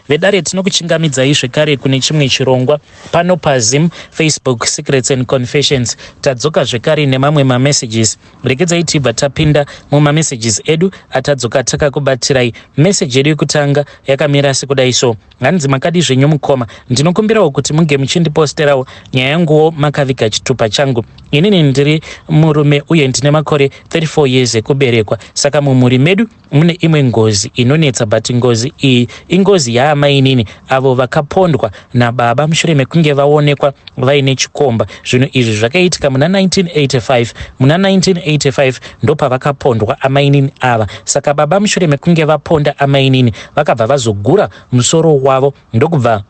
Vedare, tinokuchingamidzai zvekare kune chimwe chirongwa pano paZim Facebook Secrets and Confessions. Tadzoka zvekare nemamwe mamessages. Regedzai tibva tapinda mumamessages edu atadzoka takakubatirai. Message yedu yekutanga yakamira sekudai so. Hanzi, "Makadi zvenyu mukoma? Ndinokumbirawo kuti munge muchindiposterawo nyaya yanguwo makaviga chitupa changu. Inini ndiri murume uye ndine makore 34 years ekuberekwa. Saka mumhuri medu mune imwe ngozi inonetsa, but ngozi iyi ingozi yaamainini avo vakapondwa nababa mushure mekunge vaonekwa vaine chikomba. Zvinhu izvi zvakaitika muna 1985. Muna 1985 ndopavakapondwa amainini ava. Saka baba, mushure mekunge vaponda amainini, vakabva vazogura musoro wavo, ndokubva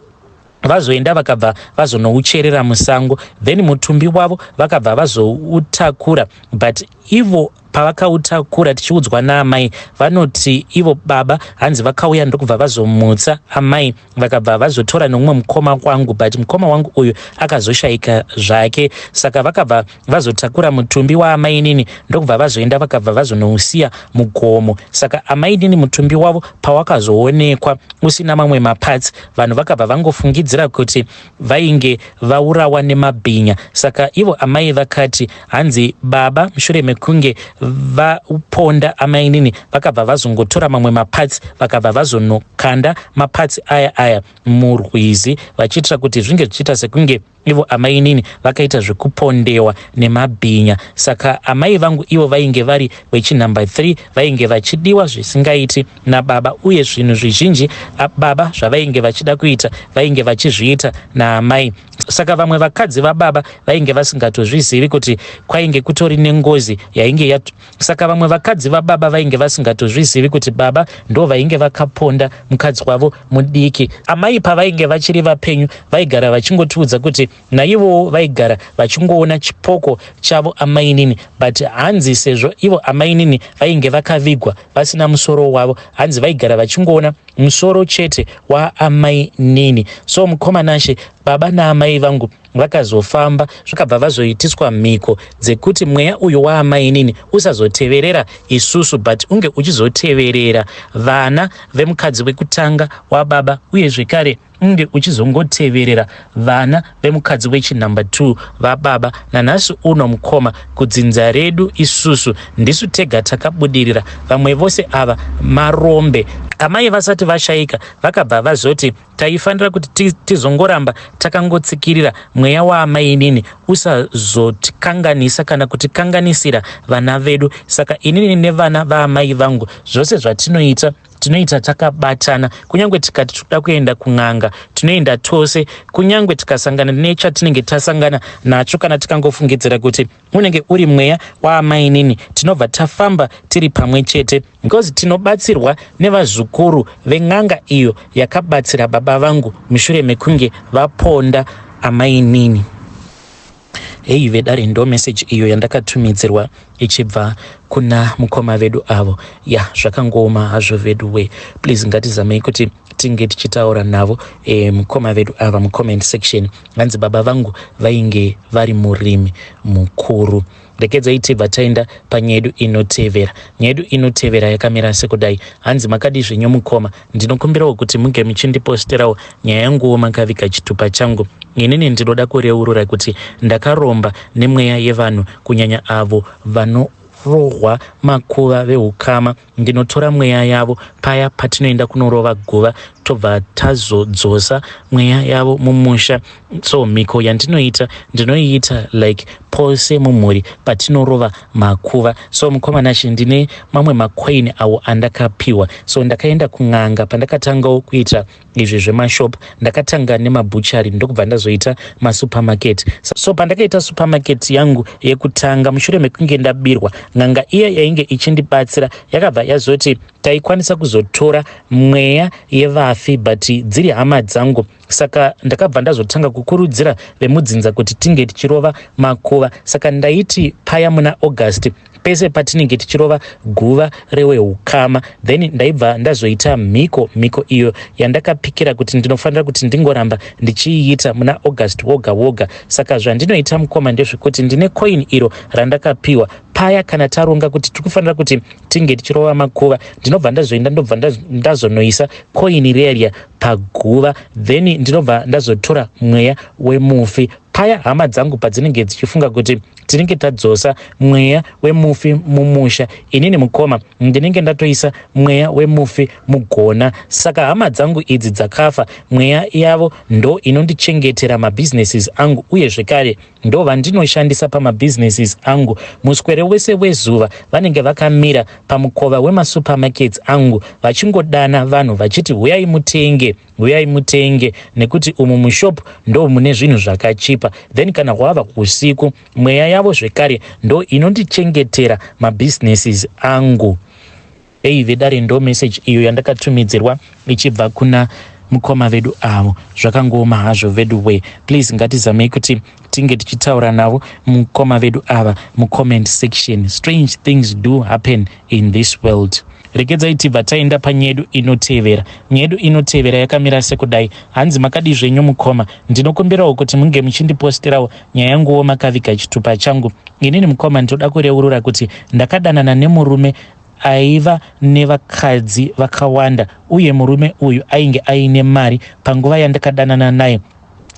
vazoenda, vakabva vazonoucherera musango. Then mutumbi wavo vakabva vazoutakura, but ivo pavakautakura, tichiudzwa naamai, vanoti ivo baba hanzi vakauya, ndokubva vazomutsa amai, vakabva vazotora nomumwe mukoma wangu, but mukoma wangu uyu akazoshayika zvake. Saka vakabva vazotakura mutumbi waamainini, ndokubva vazoenda, vakabva vazonousiya mugomo. Saka amainini mutumbi wavo pawakazoonekwa usina mamwe maparts, vanhu vakabva vangofungidzira kuti vainge vaurawa nemabhinya. Saka ivo amai vakati hanzi baba, mushure mekunge vaponda amainini, vakabva vazongotora mamwe maparts, vakabva vazonokanda maparts aya aya murwizi, vachiitira kuti zvinge zvichiita sekunge ivo amainini vakaita zvekupondewa nemabhinya. Saka amai vangu ivo vainge vari vechinumber 3, vainge vachidiwa zvisingaiti nababa, uye zvinhu zvizhinji baba zvavainge vachida kuita vainge vachizviita naamai. Saka vamwe vakadzi vababa vainge vasingatozvizivi kuti kwainge kutori nengozi yainge yat... Saka vamwe vakadzi vababa vainge vasingatozvizivi kuti baba ndo vainge vakaponda mukadzi wavo mudiki. Amai pavainge vachiri vapenyu vaigara vachingotiudza kuti naivowo vaigara vachingoona chipoko chavo amainini, but hanzi sezvo ivo amainini vainge vakavigwa vasina musoro wavo, hanzi vaigara vachingoona musoro chete waamainini. So mukoma Nashe, baba naamai vangu vakazofamba, zvakabva vazoitiswa mhiko dzekuti mweya uyu waamainini usazoteverera isusu, but unge uchizoteverera vana vemukadzi wekutanga wababa, uye zvekare unge uchizongoteverera vana vemukadzi wechinumber 2 vababa. Nanhasi uno mukoma, kudzinza redu isusu ndisu tega takabudirira, vamwe vose ava marombe. Amai vasati vashayika vakabva vazoti taifanira kuti tizongoramba takangotsikirira mweya waamainini usazotikanganisa kana kutikanganisira vana vedu. Saka inini nevana vaamai vangu, zvose zvatinoita tinoita takabatana. Kunyange tikati toda kuenda kun'anga, tinoenda tose. Kunyange tikasangana nechatinenge tasangana nacho, kana tikangofungidzira kuti unenge uri mweya waamainini, tinobva tafamba tiri pamwe chete, because tinobatsirwa nevazukuru ven'anga iyo yakabatsira baba vangu mushure mekunge vaponda amainini." Hei vedare, ndo message iyo yandakatumidzirwa ichibva kuna mukoma vedu avo. Ya, zvakangooma hazvo vedu we. Please, ngatizamei kuti tinge tichitaura navo mukoma vedu ava mucomment section. Hanzi baba vangu vainge vari murimi mukuru. Regedzai tibva taenda panyaya yedu inotevera. Nyaya yedu inotevera yakamira sekudai. Hanzi, "Makadi zvenyu mukoma? Ndinokumbirawo kuti munge muchindiposterawo nyaya yanguwo makaviga chitupa changu. Inini ndinoda kureurura kuti ndakaromba nemweya yevanhu, kunyanya avo vanorohwa makuva veukama. Ndinotora mweya yavo paya patinoenda kunorova guva, tobva tazodzosa mweya yavo mumusha. So mhiko yandinoita, ndinoiita like pose mumhuri patinorova makuva. So mukoma Nashe, ndine mamwe macoin awo andakapiwa. So ndakaenda kun'anga pandakatangawo kuita izvi zvemashop. Ndakatanga nemabutchery, ndokubva ndazoita masupermarket. So pandakaita supermarket yangu yekutanga, mushure mekunge ndabirwa, n'anga iya yainge ichindibatsira yakabva yazoti taikwanisa kuzotora mweya yevafi, but dziri hama dzangu. Saka ndakabva ndazotanga kukurudzira vemudzinza kuti tinge tichirova makuva. Saka ndaiti paya muna August pese patinenge tichirova guva reweukama, then ndaibva ndazoita mhiko, mhiko iyo yandakapikira kuti ndinofanira kuti ndingoramba ndichiiita muna August woga woga. Saka zvandinoita mukoma ndezvekuti ndine coin iro randakapiwa. Paya kana taronga kuti tiri kufanira kuti tinge tichirova makuva, ndinobva ndazoenda, ndobva ndazonoisa koini riya riya paguva, then ndinobva ndazotora mweya wemufi. Paya hama dzangu padzinenge dzichifunga kuti tinenge tadzosa mweya wemufi mumusha, inini mukoma ndinenge ndatoisa mweya wemufi mugona. Saka hama dzangu idzi dzakafa, mweya yavo ndo inondichengetera mabusinesses angu, uye zvekare ndo vandinoshandisa pamabusinesses angu. Muswere wese wezuva vanenge vakamira pamukova wemasupermarkets angu vachingodana vanhu vachiti, "Huyai mutenge, huyai mutenge, nekuti umu mushop ndo mune zvinhu zvakachipa." Then kana hwava usiku, mweya yavo zvekare ndo inondichengetera mabusinesses angu. Ei vedare, ndo message iyo yandakatumidzirwa ichibva kuna mukoma vedu avo. Zvakangooma hazvo vedu we. Please, ngatizamei kuti tinge tichitaura navo mukoma vedu ava mucomment section. Strange things do happen in this world. Regedzai tibva taenda panyedu inotevera. Nyedu inotevera yakamira sekudai. Hanzi, "Makadi zvenyu mukoma? Ndinokumbirawo kuti munge muchindiposterawo nyaya yanguwo makaviga chitupa changu. Inini mukoma ndinoda kureurura kuti ndakadanana nemurume aiva nevakadzi vakawanda, uye murume uyu ainge aine mari. Panguva yandakadanana naye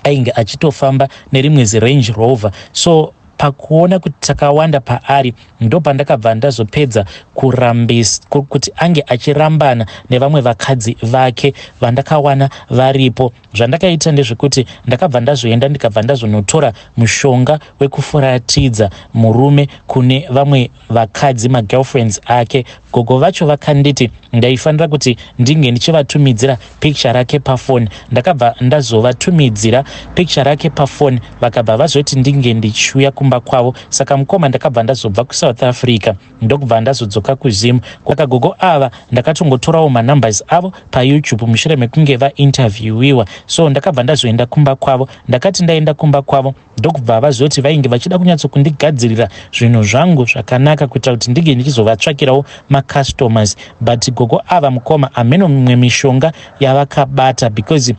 ainge achitofamba nerimwe ziRange Rover. So pakuona kuti takawanda paari, ndopandakabva ndazopedza kurambisa kuti ange achirambana nevamwe vakadzi vake vandakawana varipo. Zvandakaita ndezvekuti ndakabva ndazoenda, ndikabva ndazonotora mushonga wekufuratidza murume kune vamwe vakadzi, magirlfriends ake. Gogo vacho vakanditi ndaifanira kuti ndinge ndichivatumidzira picture rake pafoni. Ndakabva ndazovatumidzira picture rake pafoni, vakabva vazoti ndinge ndichiuya kumba kwavo. Saka mukoma, ndakabva ndazobva kuSouth Africa, ndokubva ndazodzoka kuZim. Saka gogo ava ndakatongotorawo manumbers avo paYouTube mushure mekunge vainterviewiwa. So ndakabva ndazoenda kumba kwavo. Ndakati ndaenda kumba kwavo, ndokubva vazoti vainge vachida kunyatsokundigadzirira zvinhu zvangu zvakanaka kuitira kuti ndinge ndichizovatsvakirawo macustomers. But gogo ava mukoma, hameno mimwe mishonga yavakabata, because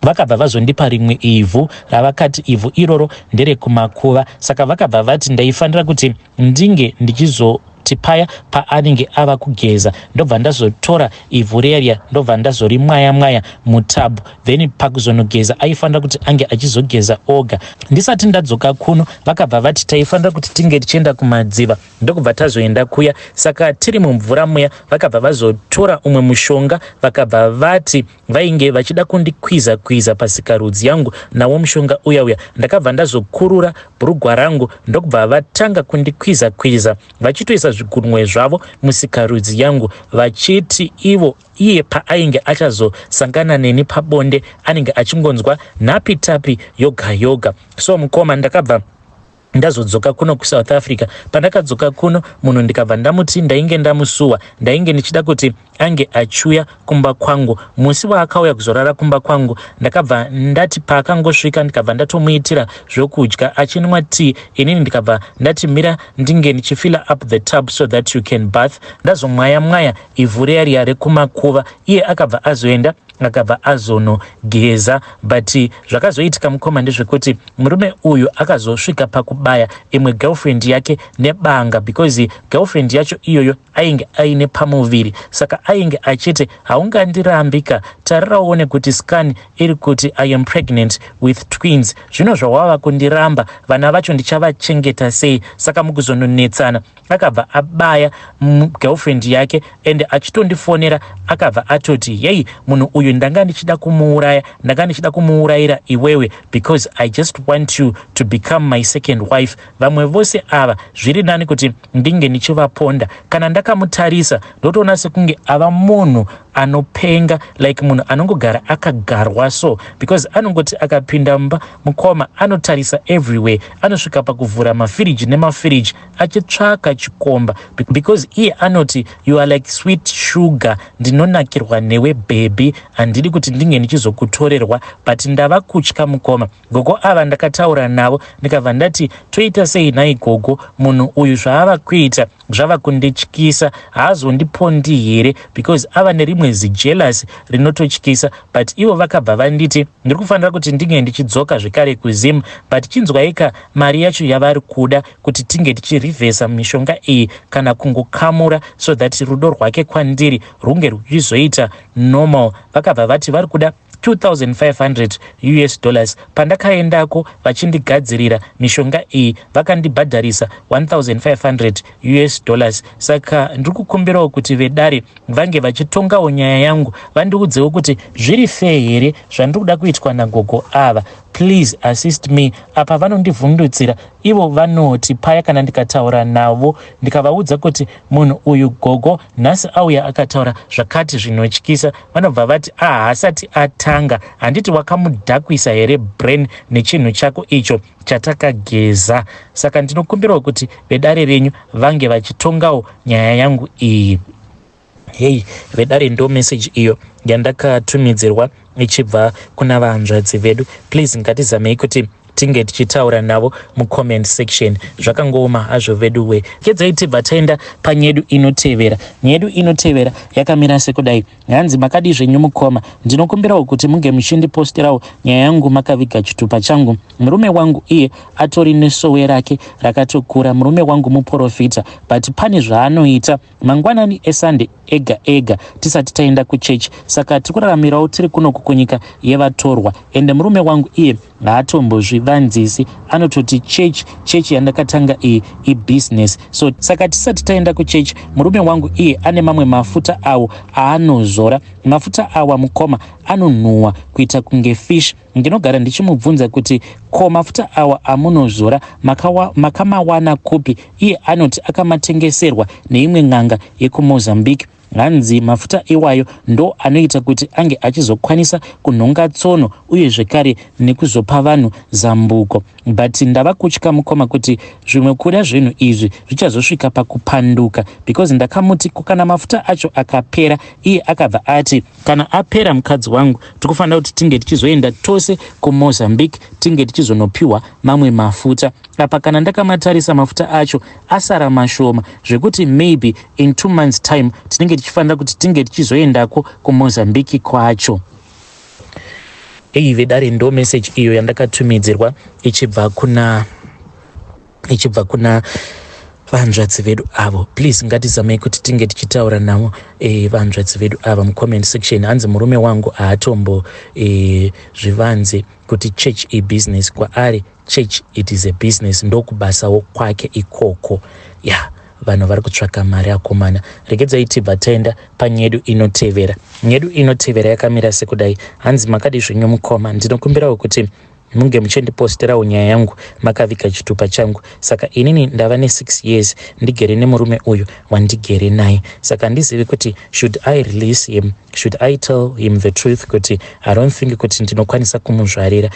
vakabva vazondipa rimwe ivhu ravakati ivhu iroro nderekumakuva. Saka vakabva vati ndaifanira kuti ndinge ndichizoti paya paanenge ava kugeza, ndobva ndazotora ivhu riya, ndobva ndazorimwaya mwaya mutub, then pakuzonogeza aifanira kuti ange achizogeza oga. Ndisati ndadzoka kuno, vakabva vati taifanira kuti tinge tichienda kumadziva, ndokubva tazoenda kuya. Saka tiri mumvura muya, vakabva vazotora umwe mushonga, vakabva vati vainge vachida kundikwiza kwiza pasikarudzi yangu nawo mushonga uya uya. Ndakabva ndazokurura bhurugwa rangu, ndokubva vatanga kundikwiza kwiza vachitoisa zvigunwe zvavo musikarudzi yangu, vachiti ivo iye paainge achazosangana neni pabonde anenge achingonzwa nhapi tapi yoga yoga. So mukoma, ndakabva ndazodzoka kuno kuSouth Africa. Pandakadzoka kuno, munhu ndikabva ndamuti ndainge ndamusuwa, ndainge ndichida kuti ange achiuya kumba kwangu. Musi waakauya kuzorara kumba kwangu, ndakabva ndati paakangosvika, ndikabva ndatomuitira zvokudya achinwa tea. Inini ndikabva ndati, 'Mira ndinge ndichifilla up the tub so that you can bath.' Ndazomwaya mwaya ivhu riya riya rekumakuva. Iye akabva azoenda, akabva azonogeza. But zvakazoitika mukoma ndezvekuti murume uyu akazosvika pakubaya imwe girlfriend yake nebanga, because girlfriend yacho iyoyo ainge aine pamuviri. Saka ainge achiti, 'Haungandirambika, tarira uone kuti scan iri kuti I am pregnant with twins. Zvino zvawava kundiramba, vana vacho ndichavachengeta sei?' Saka mukuzononetsana akabva abaya girlfriend yake, ende achitondifonera akabva atoti, 'Yei, munhu uyu ndanga ndichida kumuuraya, ndanga ndichida kumuurayira iwewe, because I just want you to become my second wife. Vamwe vose ava zviri nani kuti ndinge ndichivaponda.' Kana ndakamutarisa, ndotoona sekunge ava munhu anopenga, like munhu anongogara akagarwa so, because anongoti akapinda mumba mukoma, anotarisa everywhere, anosvika pakuvhura mafiriji nemafiriji achitsvaka chikomba, because iye anoti, 'You are like sweet sugar, ndinonakirwa newe baby, handidi kuti ndinge ndichizokutorerwa.' But ndava kutya mukoma. Gogo ava ndakataura navo, ndikabva ndati, 'Toita sei nhai gogo? Munhu uyu zvaava kuita Zvava kundityisa, haazondipondi here, because ava nerimwe zijealous rinototyisa. But ivo vakabva vanditi ndiri kufanira kuti ndinge ndichidzoka zvekare kuZim. But chinzwaika, mari yacho yavari kuda kuti tinge tichirivhesa mishonga iyi kana kungokamura so that rudo rwake kwandiri runge ruchizoita normal, vakabva vati vari kuda US$2500. Pandakaendako vachindigadzirira mishonga iyi, vakandibhadharisa US$1500. Saka ndiri kukumbirawo kuti vedare vange vachitongawo nyaya yangu, vandiudzewo kuti zviri fair here zvandiri kuda kuitwa nagogo ava. Please assist me. Apa vanondivhundutsira. Ivo vanoti paya kana ndikataura navo, ndikavaudza kuti munhu uyu gogo nhasi auya akataura zvakati zvinotyisa, vanobva vati, "Ahaasati atanga. Handiti wakamudhakwisa here brain nechinhu chako icho chatakageza?" Saka ndinokumbirawo kuti vedare renyu vange vachitongawo nyaya yangu iyi. Hei vedare, ndo message iyo yandakatumidzirwa ichibva kuna vahanzvadzi vedu. Please, ngatizamei kuti tinge tichitaura navo mucomment section. Zvakangooma hazvo veduwe. Kedzai tibva taenda panyedu inotevera. Nyedu inotevera yakamira sekudai. Hanzi, "Makadi zvenyu mukoma? Ndinokumbirawo kuti munge muchindiposterawo nyaya yangu makaviga chitupa changu. Murume wangu iye atori nesowe rake rakatokura. Murume wangu muprofita, but pane zvaanoita mangwanani eSunday ega ega tisati taenda kuchechi. Saka tiri kuraramirawo tiri kunoku kunyika yevatorwa, ende murume wangu iye haatombozvivanzisi. Anototi chechi, chechi yandakatanga iyi ibusiness. So saka tisati taenda kuchechi, murume wangu iye ane mamwe mafuta awo aanozora. Mafuta awa mukoma anonhuhwa kuita kunge fish. Ndinogara ndichimubvunza kuti ko mafuta awa amunozora makamawana kupi? Iye anoti akamatengeserwa neimwe n'anga yekuMozambique. Hanzi mafuta iwayo ndo anoita kuti ange achizokwanisa kunhonga tsono uye zvekare nekuzopa vanhu zambuko. But ndava kutya mukoma kuti zvimwe kuda zvinhu izvi zvichazosvika pakupanduka, because ndakamuti kana mafuta acho akapera, iye akabva ati kana apera, mukadzi wangu, tikufanira kuti tinge tichizoenda tose kuMozambique, tinge tichizonopiwa mamwe mafuta. Apa kana ndakamatarisa, mafuta acho asara mashoma zvekuti maybe in 2 months time tinenge tichifanira kuti tinge tichizoendako kuMozambique kwacho." Ei vedare, ndo message iyo yandakatumidzirwa ichibva kuna vanzvadzi vedu avo. Please, ngatizamei kuti tinge tichitaura navo vanzvadzi vedu ava mucomment section. Hanzi murume wangu haatombo zvivanzi kuti church ibusiness. Kwaari church, it is a business, ndokubasawo kwake ikoko. Ya yeah, vanhu vari kutsvaka mari akomana. Regedzai tibva taenda panyedu inotevera. Nyedu inotevera yakamira sekudai. Hanzi, "Makadi zvenyu mukoma? Ndinokumbirawo kuti munge muchindiposterawo nyaya yangu makaviga chitupa changu. Saka inini ndava ne6 years ndigere nemurume uyu wandigere naye. Saka handizivi kuti should I release him, should I tell him the truth kuti I don't think kuti ndinokwanisa kumuzvarira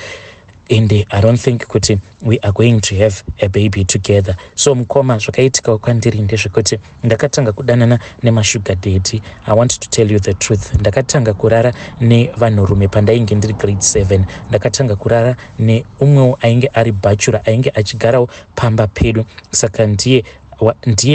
and I don't think kuti we are going to have a baby together. So mukoma, zvakaitika kwandiri ndezvekuti ndakatanga kudanana nemasugar daddy. I want to tell you the truth, ndakatanga kurara nevanhurume pandainge ndiri grade 7. Ndakatanga kurara neumwewo ainge ari bachelor, ainge achigarawo pamba pedu. Saka ndiye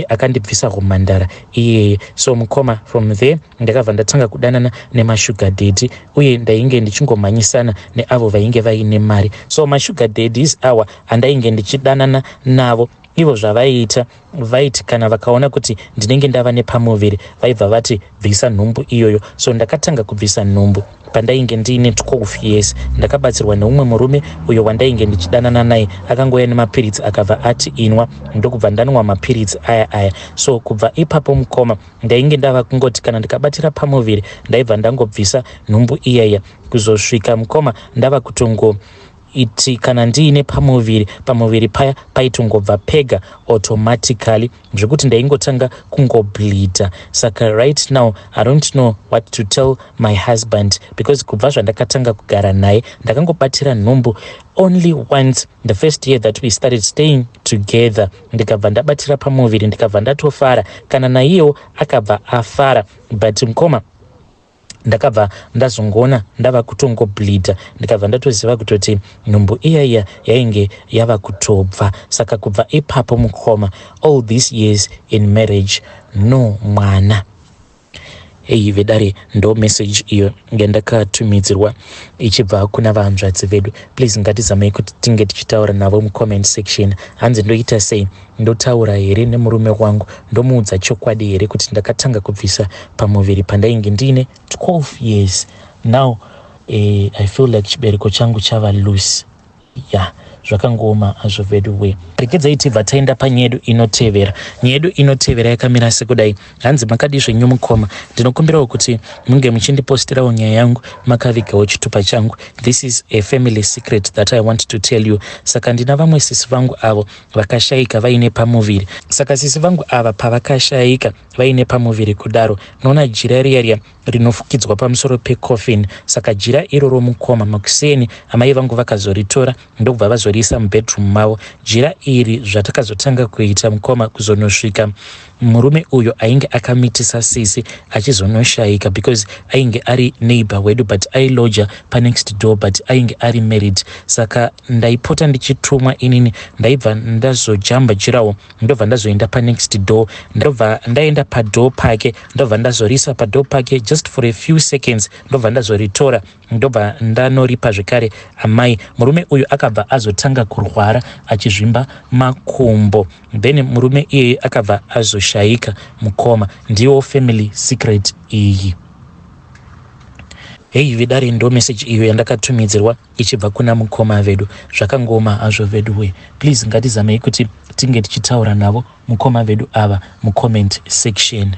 akandibvisa humhandara iyeye. So mukoma, from there ndakabva ndatanga kudanana nemasugar daddy, uye ndainge ndichingomhanyisana neavo vainge vaine mari. So masugar daddies awa andainge ndichidanana navo, ivo zvavaiita, vaiti kana vakaona kuti ndinenge ndava nepamuviri, vaibva vati bvisa nhumbu iyoyo. So ndakatanga kubvisa nhumbu pandainge ndiine 12 years. Ndakabatsirwa neumwe murume uyo wandainge ndichidanana naye. Akangouya nemapiritsi, akabva ati inwa, ndokubva ndanwa mapiritsi aya aya. So kubva ipapo mukoma, ndainge ndava kungoti kana ndikabatira pamuviri, ndaibva ndangobvisa nhumbu iyaya, kuzosvika mukoma ndava kutongo iti kana ndiine pamuviri, pamuviri paya paitongobva pega automatically, zvekuti ndaingotanga kungobleeda. Saka right now I don't know what to tell my husband, because kubva zvandakatanga kugara naye, ndakangobatira nhumbu only once, the first year that we started staying together. Ndikabva ndabatira pamuviri, ndikabva ndatofara, kana naiyewo akabva afara. But mukoma, Ndakabva ndazongoona ndava kutongobleeder, ndikabva ndatoziva kutoti nhumbu iya iya yainge yava kutobva. Saka kubva ipapo mukoma, all these years in marriage, no mwana. Hei vedare, ndo message iyo yandakatumidzirwa ichibva kuna vahanzvadzi vedu. Please, ngatizamei kuti tinge tichitaura navo mucomment section. Hanzi, ndoita sei? Ndotaura here nemurume wangu? Ndomuudza chokwadi here kuti ndakatanga kubvisa pamuviri pandainge ndiine 12 years? Now I feel like chibereko changu chava loose. Ya, zvakangooma hazvo vedu we. Regedzai tibva taenda panyaya yedu inotevera. Nyaya yedu inotevera yakamira sekudai. Hanzi, makadi zvenyu mukoma? Ndinokumbirawo kuti munge muchindipostirawo nyaya yangu makavigawo chitupa changu. This is a family secret that I want to tell you. Saka ndina vamwe sisi vangu avo vakashayika vaine pamuviri. Saka sisi vangu ava pavakashayika vaine pamuviri kudaro, unoona jira riya riya rinofukidzwa pamusoro pecoffin? Saka jira iroro mukoma, makuseni amai vangu vakazoritora, ndokubva vazoriisa mubedroom mavo jira iri. Zvatakazotanga kuita mukoma, kuzonosvika murume uyo ainge akamitisa sisi achizonoshayika, because ainge ari neighbor wedu but ailoja panext door, but ainge ari married. Saka ndaipota ndichitumwa inini, ndaibva ndazojamba jirawo, ndobva ndazoenda panext door, ndobva ndaenda padoor pake, ndobva ndazorisa padoor pake just for a few seconds, ndobva ndazoritora, ndobva ndanoripa zvekare amai. Murume uyu akabva azotanga kurwara achizvimba makumbo, then murume iyeye akabva azoshayika mukoma. Ndiwo family secret iyi. Hei vedare, ndo message iyo yandakatumidzirwa ichibva kuna mukoma vedu. Zvakangoma hazvo vedu we. Please, ngatizamei kuti tinge tichitaura navo mukoma vedu ava mucomment section.